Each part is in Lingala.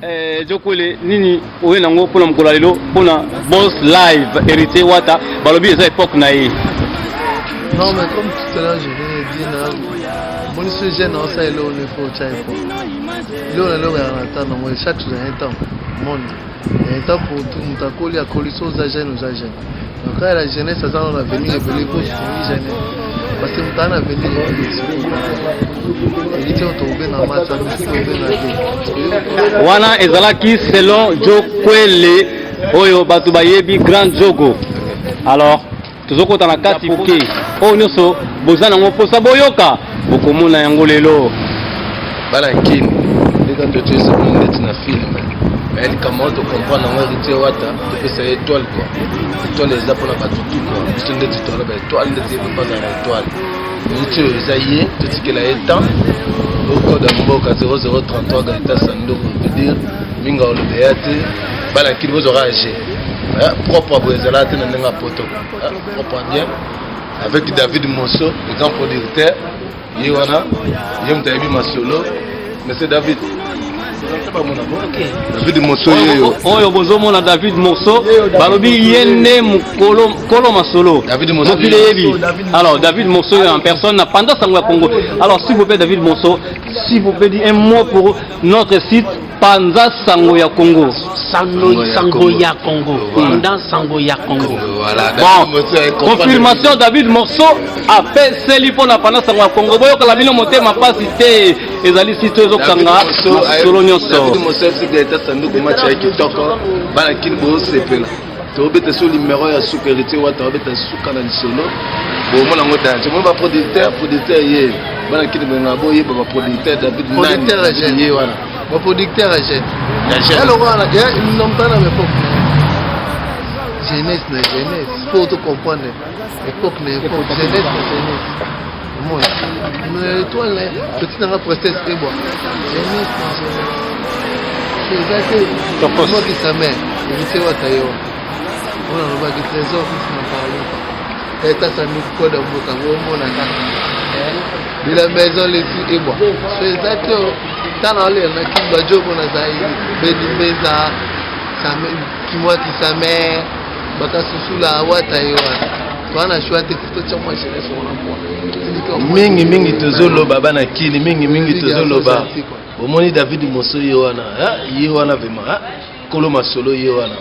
Eh, Jokwele nini oye nango mpona mokolo ya lelo mpona Boss Live Héritier Wata balobi eza époque na ye. Non mais comme tout à l'heure je viens de dire na moni ce jeune on ça eloko ne faut tya époque eloko na eloko yaka na temps nango chaque chose a un temps moni un temps pour tout moto akoli akoli so oza jeune oza jeune. Donc quand la jeunesse aza na avenir ebele po soutenir jeunesse parce que moto aza na avenir ebele héritier oyo tokobenga masa mosusu tokobenga te. Wana ezalaki selon Joe Kwele oyo bato bayebi Grand Jogo. Alors tozokota na kati poke oyo nyonso boza nango mposa boyoka bokomona yango lelo. Bana Kin ndeka totoyesa bino ndeti na film mais likambo wana tocomprendre yango Héritier Wata topesa ye étoile quoi étoile eza mpona bato tu quoi biso ndeti toala ba étoile ndeti ye papa azala na étoile miniti oyo eza ye totikela ye temps okoda mboka 0033 Gaëtan Sandoko veut dire minga oloba ya te bana Kin bozwaka age propre boye ezalaka te na ndenge ya poto propre bien avec David Mosso le grand producteur ye wana ye moto ayebi masolo monsieur David David Mosso yeyo oyo bozomona David Mosso balobi ye nde mokolo kolo masolo David Mosso mokili eyebi alors David Mosso en personne na Panza Sango ya Congo alors s'il vous plaît David Mosso s'il vous plaît dit un mot pour notre site Panza Sango ya Congo. Sango, Sango ya Congo. Panza Sango ya Congo. Voilà. Bon, confirmation David Morceau apeseli mpo na Panza Sango ya Congo. Boyokala bino motema mpasi te. Ezali site ezokanga masolo nyonso. David Morceau FC Gaëtan Sanduku match ya kitoko. Bana kin bosepela. Tobeta so numéro ya suka Héritier Wata obeta suka na lisolo. Bomona yango danger. Bomona ba producteur, producteur ye. Bana kin benga boyeba ba producteur David nani. Producteur ye wana. Ba producteur ya jeune. Ya lokola na ya nomta na époque na jeunesse na jeunesse faut to comprendre époque na époque jeunesse na jeunesse. Moi, mais toi là, petit nanga princesse ebwa. Jeunesse na jeunesse. Eza te. Moi qui sa mère, héritier wata yo. On a lobaki trésor kutu na parle pas. Eta sami koda mboka bomona kaka. De la maison les filles ebwa. Eza te. Tala olela na kin ba djogo na zaïre beni mbeza kimwaki sa mère bakasusula wata ye wana toa na choix te faut totia mwa jeunesse wana mwa mingi mingi tozoloba bana kini mingi mingi tozoloba omoni David Mosso ye wana ye wana vraiment kolo masolo ye wana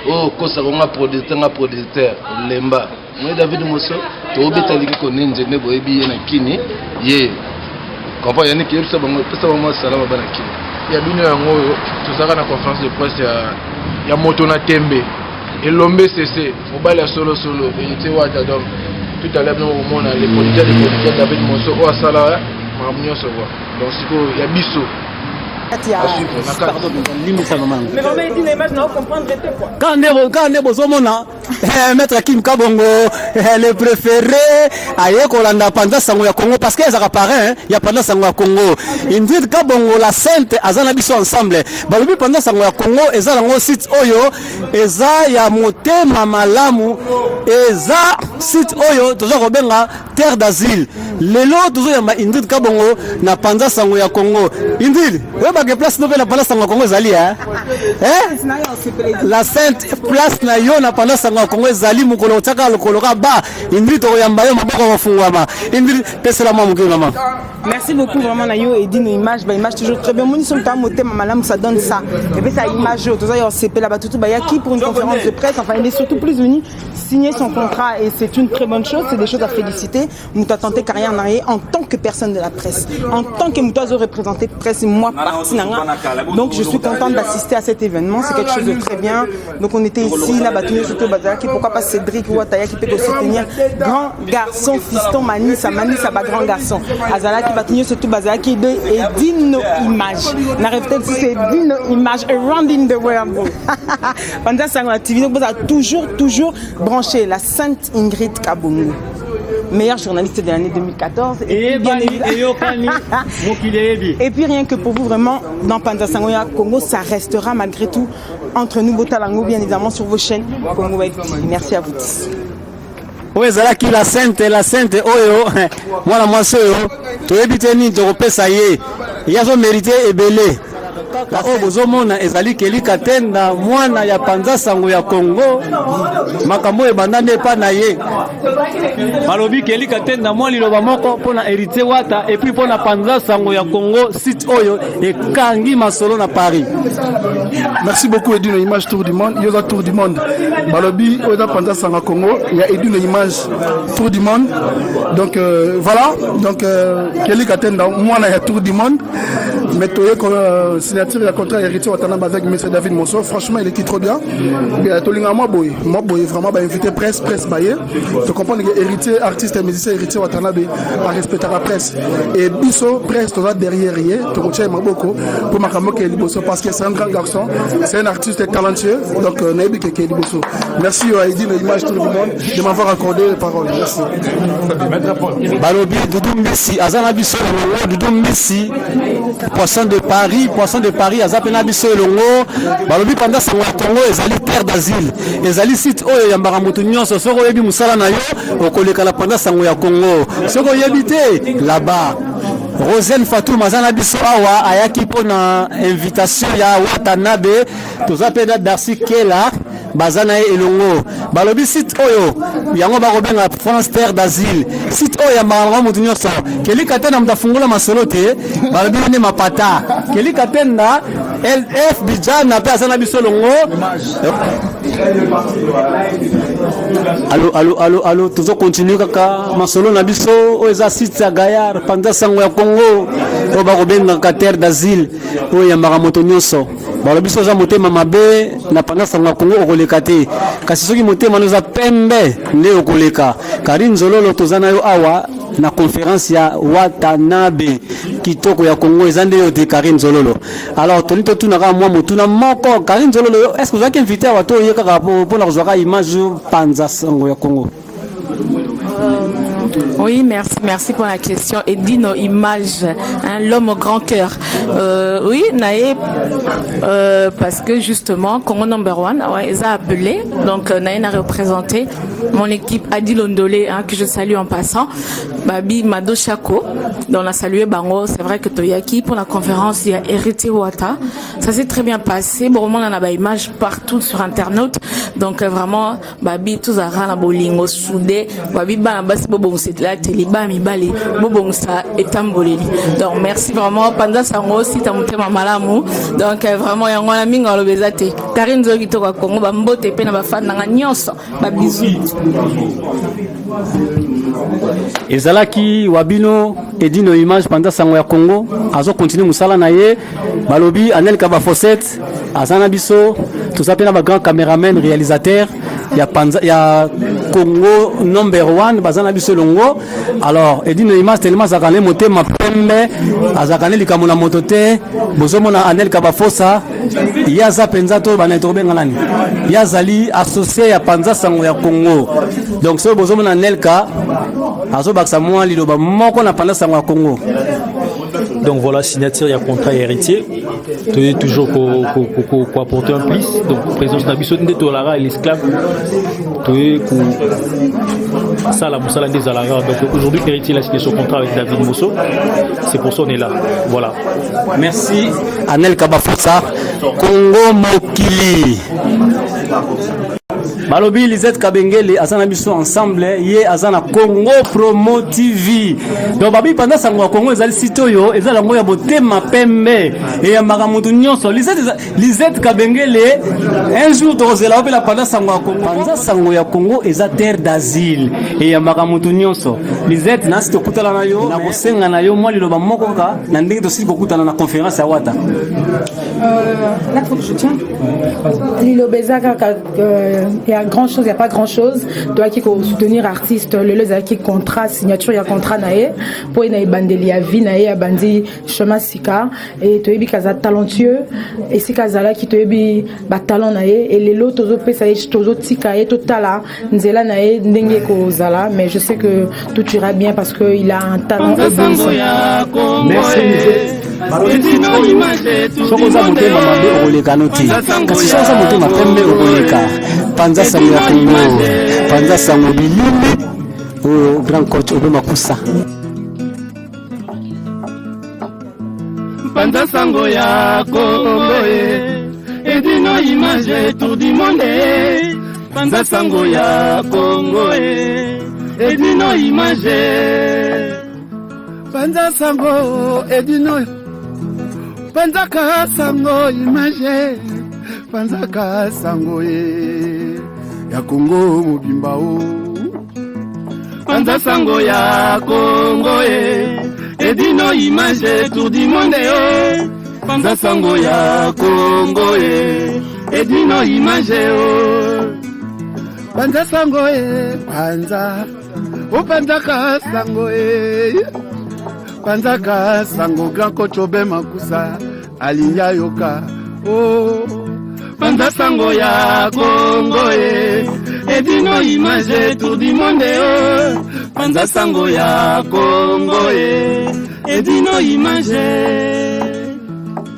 oyo okosaka nga producteur nga producteur lemba Moi David Mosso tobeta liki konenje nde boyebi ye na kini ye comprend yannick yebisa bango pesa bango mwa salama bana kini ya bino yango oyo tozalaka na conférence de presse ya, ya moto na tembe elombe sese mobali ya solosolo héritier wata donc tout à l'heure bino komona le producteur de producteur David Mosso oyo asala makambo nyonso quoi donc sikoyo ya biso kaka nde bozomona Eh, maître Kim Kabongo eh, le préféré aye kolanda panza sango ya Congo parce que ezaka parrain ya panza sango ya Congo Ingrid Kabongo la sainte aza na biso ensemble balobi panza sango ya Congo eza nango site oyo eza ya motema malamu eza site oyo toza kobenga terre d'asile lelo tozoyamba Ingrid Kabongo na panza sango ya Congo Ingrid oyebaka place no mpe na panza sango ya Congo ezali eh? Eh? La sainte place na yo na panza sango ya Congo ezali mokolo otiaka lokolo ka ba Ingrid tokoyamba yo maboko kofungwama Ingrid pesela mwa moke mama. Merci beaucoup vraiment na yo Edino image ba image toujours très bien moni somo ta motema malamu ça donne ça et puis ça image oyo toza yo sepela batutu bayaki pour une conférence de presse enfin il est surtout plus venu signer son contrat et c'est une très bonne chose, c'est des choses à féliciter. Moto a tenté carrière na ye en tant que personne de la presse, en tant que moto azo représenter presse, moi parti na nga. Donc je suis contente d'assister à cet événement, c'est quelque chose de très bien. Donc on était ici, là, bato nyonso to bazalaki, pourquoi pas Cédric Ouattaya qui peut soutenir grand garçon fiston Manissa, Manissa ba grand garçon. Azalaki bato nyonso to bazalaki de Edino Image. Na répété c'est Edino Image around in the world. Panza Sango la TV, donc vous êtes toujours, toujours branché. La Sainte Ingrid Kabongo, meilleure journaliste de l'année 2014. Et, puis, bien et puis rien que pour vous, vraiment, dans Panza Sango ya Congo, ça restera malgré tout entre nous, Botalango, bien évidemment, sur vos chaînes Congo Web TV. Merci à vous tous. Oyo ezalaki la sainte la sainte oyo mwana mwasi oyo toyebi te nini tokopesa ye ye azo merite ebele. Oyo bozomona ezali Kelly Katenda, mwana ya panza sango ya Congo. Makambo oyo ebanda nde epa na ye. Balobi Kelly Katenda mwa liloba moko mpo na Heritier Wata et puis mpo na panza sango ya Congo, site oyo ekangi masolo na Paris. Merci beaucoup Edino Image Tour du Monde. Yoza Tour du Monde. Balobi oza panza sango Congo, il y a Edino Image Tour du Monde. Donc voilà, donc Kelly Katenda mwana ya Tour du Monde. Mais toye signature ya contrat héritier Watanabe avec monsieur David Monsoh, franchement il était trop bien. Tolinga moi boy, moi boy vraiment ba invité presse presse baye. Tu comprends que héritier artiste et musicien héritier Watanabe a respecté la presse. Et biso presse toza derrière ye, to kotia maboko pour makambo ke liboso parce que c'est un grand garçon, c'est un artiste talentueux. Donc nayebi ke liboso. Merci à Edine Image Tour du Monde de m'avoir accordé la parole. Merci. Balobi Doudou Mbisi aza na biso elongo. Doudou Mbisi poisson de Paris, poisson de Paris aza pe na biso elongo. Balobi panza sango ya Congo ezali terre d'asile, ezali site oyo eyambaka moto nyonso. Soki oyebi mosala na yo okoleka na panza sango ya Congo, soki oyebi te là-bas. Roselle Fatou aza na biso awa, ayaki mpona invitation ya Watanabe. Toza pe na Darcy Kela baza na ye elongo. Balobi site oyo yango bakobenga France terre d'asile, site oyo yambaka yango moto nyonso. Kelly Katenda moto afungola masolo te, balobi nde mapata. Kelly Katenda LF Bijana mpe aza na biso elongo. Allo, allo, allo, allo, tozo continuer kaka masolo na biso oyo eza site ya Gaillard panza sango ya Congo oyo bakobengaka terre d'asile oyo eyambaka moto nyonso. Balobi soki oza motema mabe na panza sango ya Congo okoleka te, kasi soki motema no eza pembe nde okoleka. Karine Nzololo toza na yo awa na conférence ya Watanabe kitoko ya Congo eza nde yo te Karine Nzololo. Alors toni totuna kaka mwa motuna moko. Karine Nzololo, est-ce que ozalaki invité awa to oye kaka mpona kozwa kaka image panza sango ya Congo? Oui, merci, merci pour la question. Et dis nos images, hein, l'homme au grand cœur. Oui, Naé, parce que justement, Congo Number One, ouais, ils ont appelé, donc Naé n'a représenté mon équipe Adi Londolé, hein, que je salue en passant, Babi Mado Chako, dont on a salué Bango. C'est vrai que Toyaki pour la conférence, il y a Héritier Wata. Ça s'est très bien passé. Bon, on a des images partout sur Internet. Donc vraiment, Babi tozalaka na bolingo soudé, babi bana basi bobongisa elateli, bana mibali bobongisa etamboleli. Donc merci vraiment panza sango sita motema malamu. Donc vraiment yango wana mingi aloba eza te. Karine Nzoki kitoko ya Congo, bambote mpe na bafan nanga nyonso, babisous. Ezalaki wabino Edino Image panza sango ya Congo azo continuer mosala na ye. Balobi Anel Kabafosset aza na biso, toza pe na ba grand cameraman réalisateur ya panza ya Congo Number One baza na biso elongo. Alors Edino Image tellement azalaka ne motema pembe, azalaka ne likambo na moto te. Bozomona Anel Kabafosa ye aza mpenza to bana tokobenga nani, ye azali associé ya panza sango ya Congo. Donc soki bozomona Anelka azobakisa mwa liloba moko na panza sango ya Congo. Donc voilà, signature, il y a contrat héritier. Tu es toujours pour apporter un plus. Donc présence na biso nde tolara l'esclave. Tu es ça la mosala nde ezalaka. Donc aujourd'hui héritier a signé son contrat avec David Mosso. C'est pour ça on est là. Voilà. Merci Anel Kabafosa, Congo Mokili. Balobi Lisette Kabengele aza na biso ensemble, ye aza na Congo Promo TV. Donc babi pendant sango ya Congo ezali site oyo eza yango ya motema pembe eyambaka moto nyonso. Lisette Kabengele un jour tokozela opela pendant sango ya Congo. Pendant sango ya Congo eza terre d'asile eyambaka moto nyonso. Lisette nasi tokutana na yo na kosenga na yo mwa liloba moko kaka na ndenge tosili kokutana na conférence ya Wata. Là, faut que je tiens. Liloba eza kaka, il y a grand chose, il y a pas grand chose. Toi qui soutenir artiste, lelo ezalaki contrat, signature ya contrat na ye, po ye na ebandeli ya vie na ye abandi chemin sika et toyebi kaza talentueux, esika azalaki toyebi ba talent na ye et lelo tozopesa ye, tozotika ye totala nzela na ye ndenge kozala, mais je sais que tout ira bien parce que il a un talent éblouissant. Merci Lisette. Soki oza motema mabe okoleka no te, kasi soki oza motema pembe okoleka. Panza sango ya Congo, panza sango bilili oyo grand coach Obe Makusa. Panza sango ya Congo e. Edino image tour du monde e. Panza sango ya Congo e. Edino image. Panza sango Edino. Panzaka sango image. Panzaka sango e. Ya Congo mobimba o. Panza sango ya Congo e. Edino image tour du monde e. Panza sango ya Congo e. Edino image o. Panza sango e. Panza. Opanzaka sango e. Panzaka sango grand coach Obe Makusa alingi ayoka o. Panza sango ya Congo e. Edino image tour du monde o. Panza sango ya Congo e. Edino image.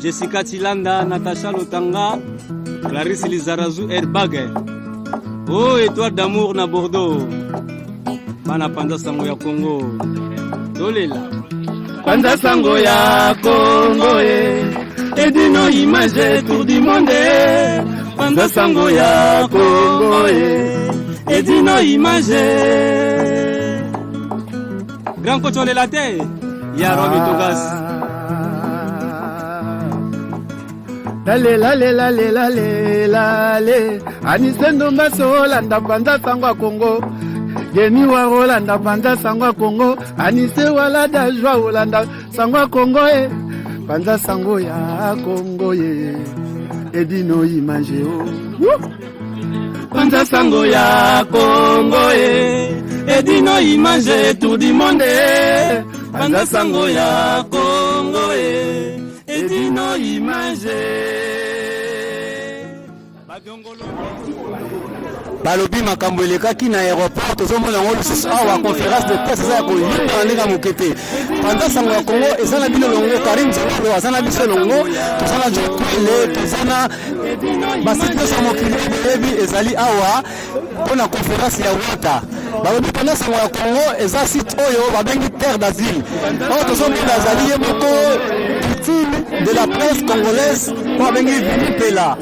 Jessica Tilanda, Natacha Lotanga, Clarisse Lizarazu Airbag. Oh, étoile d'amour na Bordeaux. Bana panza sango ya Congo. Tolela. Panza sango ya Congo e. Edino image tour du monde e. Panza sango ya Congo e. Edino image. Grand coach olela te. Ya Robi Togas. Lalelalelalelale anise ndombaso olanda panza sango ya Congo Geni wa olanda panza sango ya Congo anise walada jwa olanda sango ya Congo e panza sango ya Congo ye Edino image o. Panza sango ya Congo e. Edino image tour du monde e. Panza sango ya Congo e. Edino image. Balobi makambo elekaki na aéroport, tozomona yango lisusu awa. Conférence de presse eza ya koyinda na ndenge ya moke te. Panza sango ya Congo eza na bino longo. Karim Zalalo aza na biso longo, toza na Jokwele, toza na basite nyonso ya mokili boyebi ezali awa mpona conférence ya Wata. Balobi panza sango ya Congo eza site oyo babengi terre d'asile. Oyo tozomona azali ye moko victime de la presse congolaise oyo abengi Vini Pela.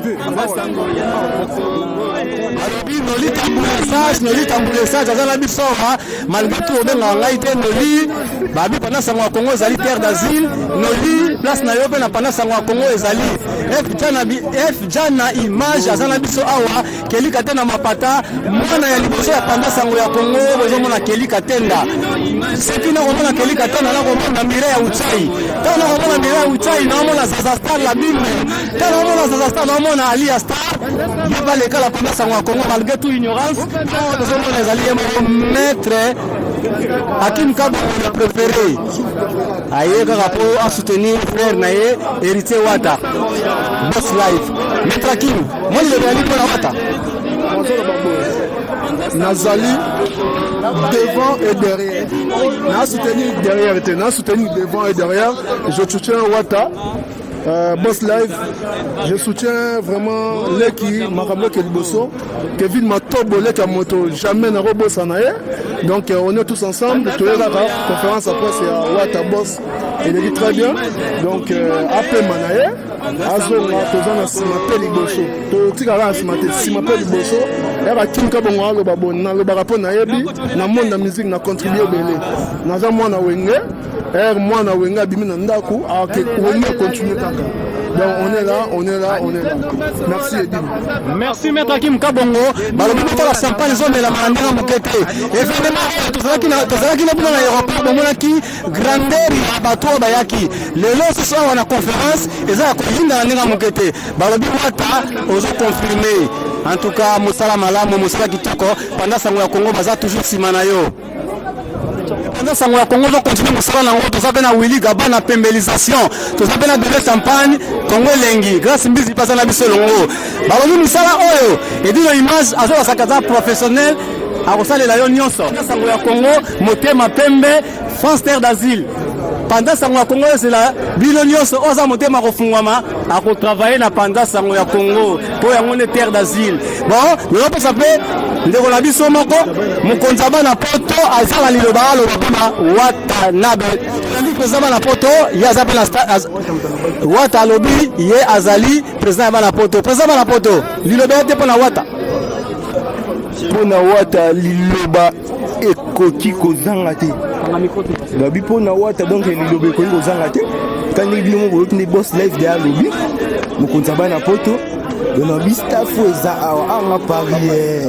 Balobi Noli Tambulesage, Noli Tambulesage aza na biso awa malgré tout obengaka ngai te Noli. Babi panza sango ya Congo ezali terre d'asile. Noli, place na yo mpe na panza sango ya Congo ezali. F Jana, F Jana image aza na biso awa. Kelika te na mapata, mwana ya liboso ya panza sango ya Congo. Bozomona Kelika Tenda. Soki nakomona Kelika Tenda, nakomona Mireille ya Uchai. Ntango nakomona Mireille ya Uchai, naomona Zaza Star la Bime. Ntango naomona Zaza Star, naomona Alia Star. Ye baleka la panza sango ya Congo malgré tout ignorance. Awa tozomona ezali ye moko maître Hakim Kabongo na préféré. Aye kaka po asoutenir frère na ye Héritier Wata. Boss Life. Maître Hakim, moi liloba yali mpona Wata. Nazali devant et derrière. Na soutenir derrière te, na soutenir devant et derrière. Je soutiens Wata. Boss Live, je soutiens vraiment Leki, makambo Leki liboso, Kevin Matobo Leki ya moto, jamais na robosa na ye. Donc on est tous ensemble, toye kaka conférence après c'est ya Wata Boss, eleki très bien. Donc apema na ye, azonga toza na nsima mpe liboso, totikaka na nsima te, nsima mpe liboso. Yaka Kimka bongo aloba boni, nalobaka mpo nayebi na monde ya musique na contribue ebele. Naza mwana Wenge, mwana Wenge abimi na ndako, ake Wenge continue kaka. Donc on est là, on est là, on est là. Merci Edine. Merci Maître Hakim Kabongo. Balobi botala champagne ezomelama na ndenge moke te. Événement oyo tozalaki na bino na aéroport, bomonaki grandeur ya bato oyo bayaki. Lelo susu awa na conférence eza ya koyinda na ndenge moke te. Balobi Wata ozo confirmer. En tout cas mosala malamu, mosala kitoko. Panza sango ya Congo baza toujours nsima na yo. Panza sango ya Congo ozocontinue mosala nango. Toza mpe na Willy Gaba na pembelisation, toza mpe na bebe champagne Congo elengi, Grâce Mbizi mpe aza na biso elongo. Balobi mosala oyo Edino image azolakaka aza professionnel, akosalela yo nyonso. Sango ya Congo, motema pembe, France terre d'asile. Panza sango ya Congo ezela bino nyonso oyo aza motema kofungwama akotravaille na panza sango ya Congo mpo yango nde terre d'asile. Bon, nazopesa mpe ndeko na biso moko mokonzi ya bana poto aza na liloba aloba mpona Watanabe. Nandi président bana poto ye aza mpe na Wata alobi ye azali président ya bana poto. Président bana poto liloba ye te mpona Wata. Mpona Wata liloba ekoki kozanga te. Babi mpona Wata donc liloba ekoki kozanga te. Kandi bino moko boyoki nde boss live de alobi mokonzi ya bana poto donc bi staff oyo eza awa anga Paris eh.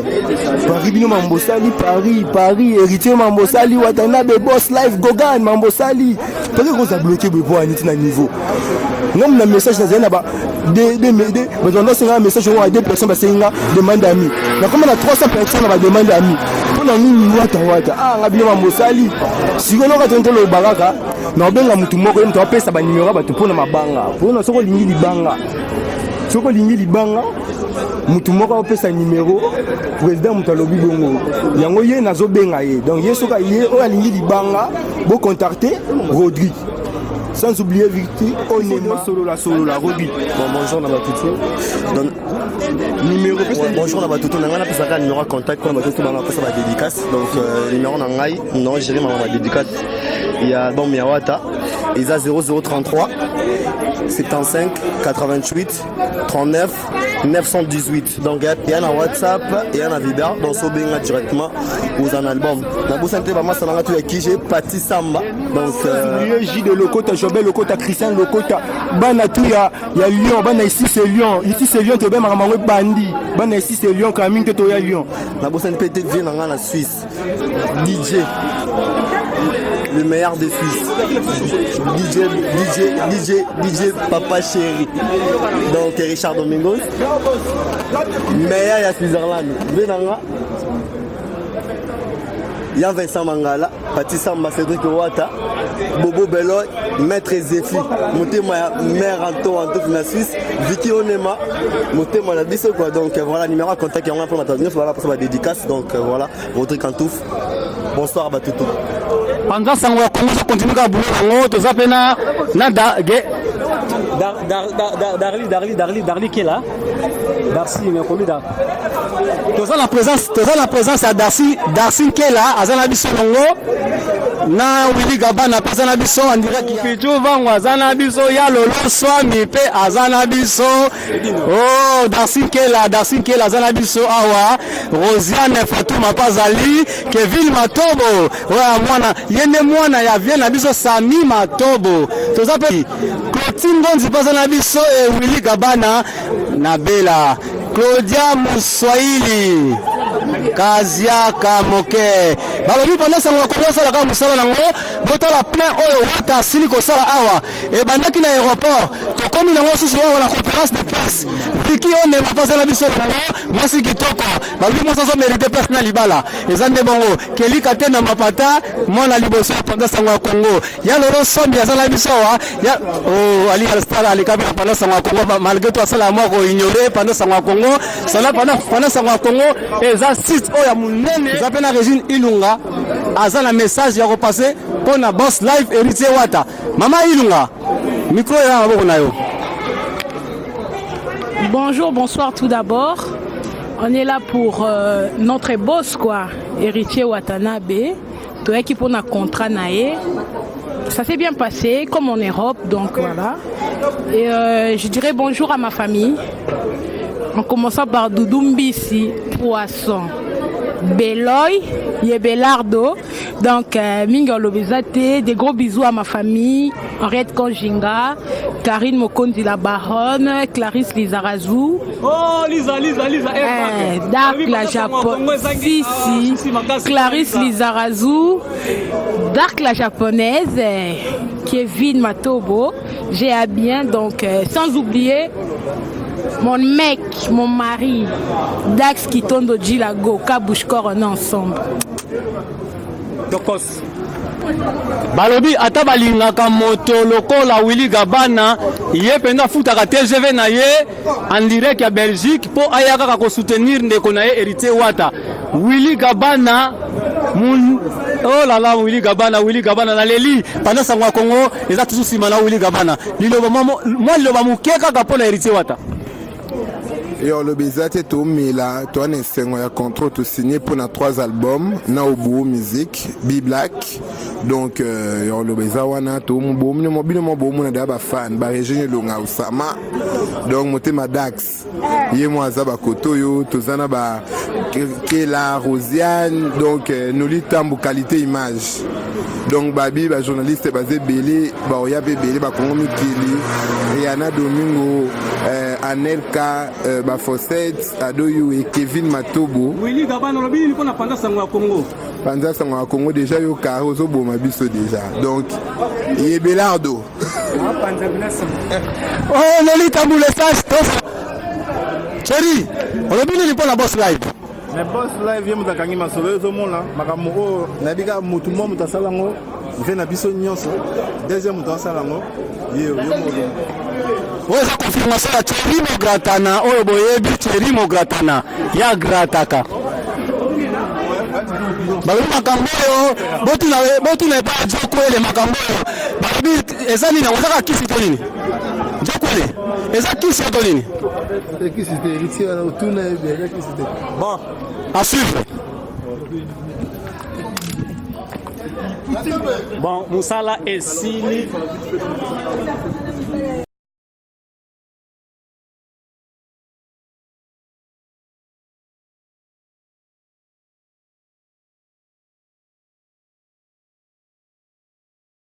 Paris bino mambosali Paris Paris héritier mambosali Watanabe boss live Gogan mambosali Paris koza bloqué boye po aniti na niveau ngam na message nazali na ba bato bando basenga message yango ya deux personnes basengi nga demande ami nakoma na 300 personnes na bademande ami mpo na nini wata wata ah nga bino mambosali sikoyo noka toni toloba kaka na obenga motu moko ye moto apesa banimero ya bato mpo na mabanga mpona soki olingi libanga soki olingi libanga motu moko apesa nimero président moto alobi bongo yango ye nazobenga ye donc ye soki ye oyo alingi libanga bocontacte Rodrigue sans oublier Victor Onema solola solola Rodrigue. Bon, bonjour na batutu. Donc numéro ouais, bonjour na batutu na ngai napesaka numéro ya contact mpona batutu bana bapesa ba dédicace donc euh, numéro na ngai non gérer mama ba dédicace ya album ya Wata eza 0033 75 88 39 918 donc ya na whatsapp ya na viber donc sobenga directement oza na album nabosani te bamasa na nga to ya kije pati samba donc euh... J de Lokota Jobel Lokota Christian Lokota bana tu ya, ya Lyon bana ici c'est Lyon ici c'est Lyon tobemaka bango ebandi bana ici c'est Lyon kala mingi te toya Lyon nabosani mpe te vie na nga na Suisse DJ le meilleur des fils DJ DJ DJ DJ Papa Chéri donc Richard Domingos meilleur ya Switzerland vie na nga ya Vincent Mangala Pati Samba Cédric Wata Bobo Beloy Maître Zefi motema ya mère Anto Anto na Suisse Vicky Onema motema na biso quoi donc voilà numéro ya contact yango mpona bato nyonso bala mposa ba dédicace donc voilà Rodrigue Kantouf bonsoir batutu panza sango ya Congo continue kaka boulot yango toza mpe na na da ge Dar, dar, dar, dar, Darli, Darli, Darli, Darli qui est là Darcy, mais combien da toza na présence toza na présence ya Darcy Darcy Nkela aza na biso longo na Willy Gabana mpe aza na biso en direct Pichu Vango aza na biso ya Lolo Swami mpe aza na biso oh Darcy Nkela Darcy Nkela aza na biso awa Rosiane Fatuma mpe azali Kevin Matobo oyo mwana ye nde mwana ya vie na biso Sami Matobo toza mpe Clotine Ngonzi mpe aza na biso e Willy Gabana na Bela Claudia Muswahili Kaziaka Moke balobi panda sango ya Kongo asalaka mosala nango botala plein oyo wata asili kosala awa ebandaki na aéroport tokomi nango susu awa na conférence de presse Vicky Onema mpe aza na biso nango mwasi kitoko balobi mwasi azo mérite place na libala eza nde bongo kelika te na mapata mwana liboso ya panza sango ya Kongo ya lolo sombi aza na biso awa ya oh, ali alstar alekabi na panda sango ya Congo malgré tout asala mwa ko ignorer panda sango ya Congo sala panda panda sango ya Congo eza site oyo ya monene eza mpe na Regine Ilunga aza na message ya kopase mpo na Boss Live Héritier Wata mama Ilunga micro eza na maboko na yo. Bonjour, bonsoir tout d'abord. On est là pour euh, notre boss quoi, Héritier Watanabe. Toyaki pona contrat na ye. Ça s'est bien passé comme en Europe donc voilà. Et euh, je dirais bonjour à ma famille en commençant par Doudou Mbissi, Poisson, Beloy, Yebelardo. Donc, euh, Mingi Olobezate, des gros bisous à ma famille, Henriette Konjinga, Karine Mokondi la baronne, Clarisse Lizarazu. Oh, Lisa, Lisa, Lisa, eh, Dark la japonaise. Si, si. Clarisse Lizarazu, Dark la japonaise, eh, Kevin Matobo, j'ai à bien, donc euh, sans oublier mon mec, mon mari, Dax Kitondo Djilago, Kabouchkor, on est ensemble. Tokos. Balobi ata balingaka moto lokola Willy Gabana, ye mpenza afutaka TGV na ye en direct ya Belgique mpo aya kaka kosoutenir ndeko na ye Héritier Wata. Willy Gabana Mun oh là là, Willy Gabana, Willy Gabana naleli pendant sango ya Congo eza toujours nsima na Willy Gabana. Liloba mwa liloba moke kaka mpo na Héritier Wata. Yo olobi eza te, tomela toa na esengo ya contrat tosigne mpo na 3 albums na Obuo Musique B-Black. Donc yo oloba eza wana, bino mo bomona deya bafan baregion elonga Osama, donc motema Dax ye mo aza bakoto oyo toza na ba Kela Rosiane, donc Noli Tambu qualité image. Donc babi bajournaliste baza ebele, baoya mpe ebele, bakongo mikili, Riana Domingo, Anelka, Bafoset Adoyu e Kevin Matobo. Willy Gabana, olobi nini mpona panza sango ya Congo? Panza sango ya Congo déjà, yo carré ozoboma biso déjà, donc yebelardo. Oh, Noli Tambu le sage tosa. Thierry, olobi nini mpona Boss Live? Mais Boss Live ye moto akangi masolo oyo, ozomona makambo oyo nayebi kaka motu mwa moto asala yango mpe na biso nyonso deuxième moto asala yango ye yo moko. Oyo eza confirmation ya Thierry Mogratana oyo boyebi. Thierry Mogratana ya grataka balobi makambo oyo, botuna botuna epai ya Jokwele. Makambo oyo balobi eza nini yango? Ezaka kisi to nini? Jokwele, eza kisi to nini? Kisi te, Héritier wana otuna ye bien, eza kisi te. Bon, à suivre. Bon, mosala esili.